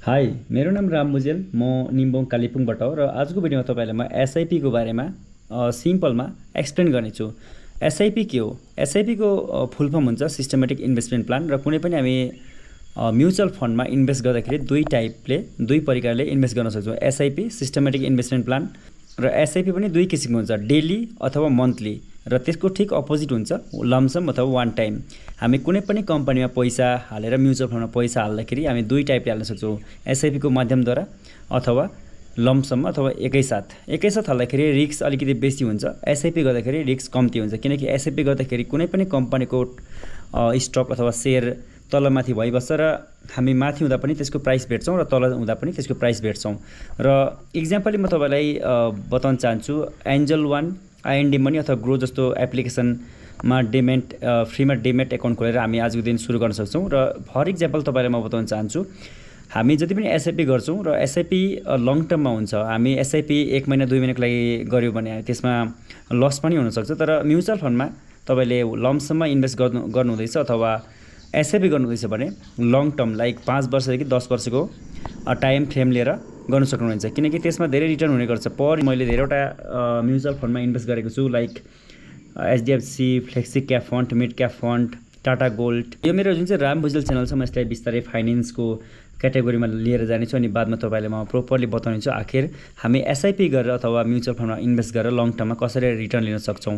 High, मेरो नाम राम भुजेल। म निम्बोङ कालिम्पोङबाट हो र आजको भिडियोमा तपाईँलाई म एसआइपी को बारेमा सिम्पलमा एक्सप्लेन गर्नेछु। एसआइपी के हो? एसआइपी को फुल फर्म हुन्छ सिस्टमेटिक इन्भेस्टमेन्ट प्लान। र कुनै पनि हामी म्युचुअल फन्डमा इन्भेस्ट गर्दाखेरि दुई प्रकारले इन्भेस्ट गर्न सक्छौँ। एसआइपी सिस्टमेटिक इन्भेस्टमेन्ट प्लान र एसआइपी पनि दुई किसिमको हुन्छ, डेली अथवा मन्थली। र त्यसको ठिक अपोजिट हुन्छ लमसम अथवा वान टाइम। हामी कुनै पनि कम्पनीमा पैसा हालेर म्युचुअल फन्डमा पैसा हाल्दाखेरि हामी दुई टाइपले हाल्न सक्छौँ, एसआइपी को माध्यमद्वारा अथवा लमसम अथवा एकैसाथ हाल्दाखेरि रिस्क अलिकति बेसी हुन्छ। एसआइपी गर्दाखेरि रिस्क कम्ती हुन्छ, किनकि एसआइपी गर्दाखेरि कुनै पनि कम्पनीको स्टक अथवा सेयर तलमाथि भइबस्छ र हामी माथि हुँदा पनि त्यसको प्राइस भेट्छौँ र तल हुँदा पनि त्यसको प्राइस भेट्छौँ। र इक्जाम्पली म तपाईँलाई बताउन चाहन्छु, एन्जल वान, आइएनडी मनी अथवा ग्रो जस्तो एप्लिकेसनमा फ्रीमा डेमेट एकाउन्ट खोलेर हामी आजको दिन सुरु गर्न सक्छौँ। र फर इक्जाम्पल तपाईँलाई म बताउन चाहन्छु, हामी जति पनि एसआइपी गर्छौँ र एसआइपी लङ टर्ममा हुन्छ। हामी एसआइपी 1 महिना 2 महिनाको लागि गऱ्यौँ भने त्यसमा लस पनि हुनसक्छ। तर म्युचुअल फन्डमा तपाईँले लमसममा इन्भेस्ट गर्नुहुँदैछ अथवा एसआइपी गर्नुहुँदैछ भने लङ टर्म लाइक 5 वर्षदेखि 10 वर्षको टाइम फ्रेम लिएर गर्नु सक्नुहुन्छ, किनकि त्यसमा धेरै रिटर्न हुने गर्छ। मैले धेरैवटा म्युचुअल फन्डमा इन्भेस्ट गरेको छु, like HDFC, flexi cap fund, mid cap fund, Tata gold. यो मेरो जुन चाहिँ राम भुजेल च्यानल छ, म यसलाई बिस्तारै फाइनेन्सको क्याटेगोरीमा लिएर जानेछु अनि बादमा तपाईँलाई म प्रोपरली बताउने छु आखिर हामी एसआइपी गरेर अथवा म्युचुअल फन्डमा इन्भेस्ट गरेर लङ टर्ममा कसरी रिटर्न लिन सक्छौँ।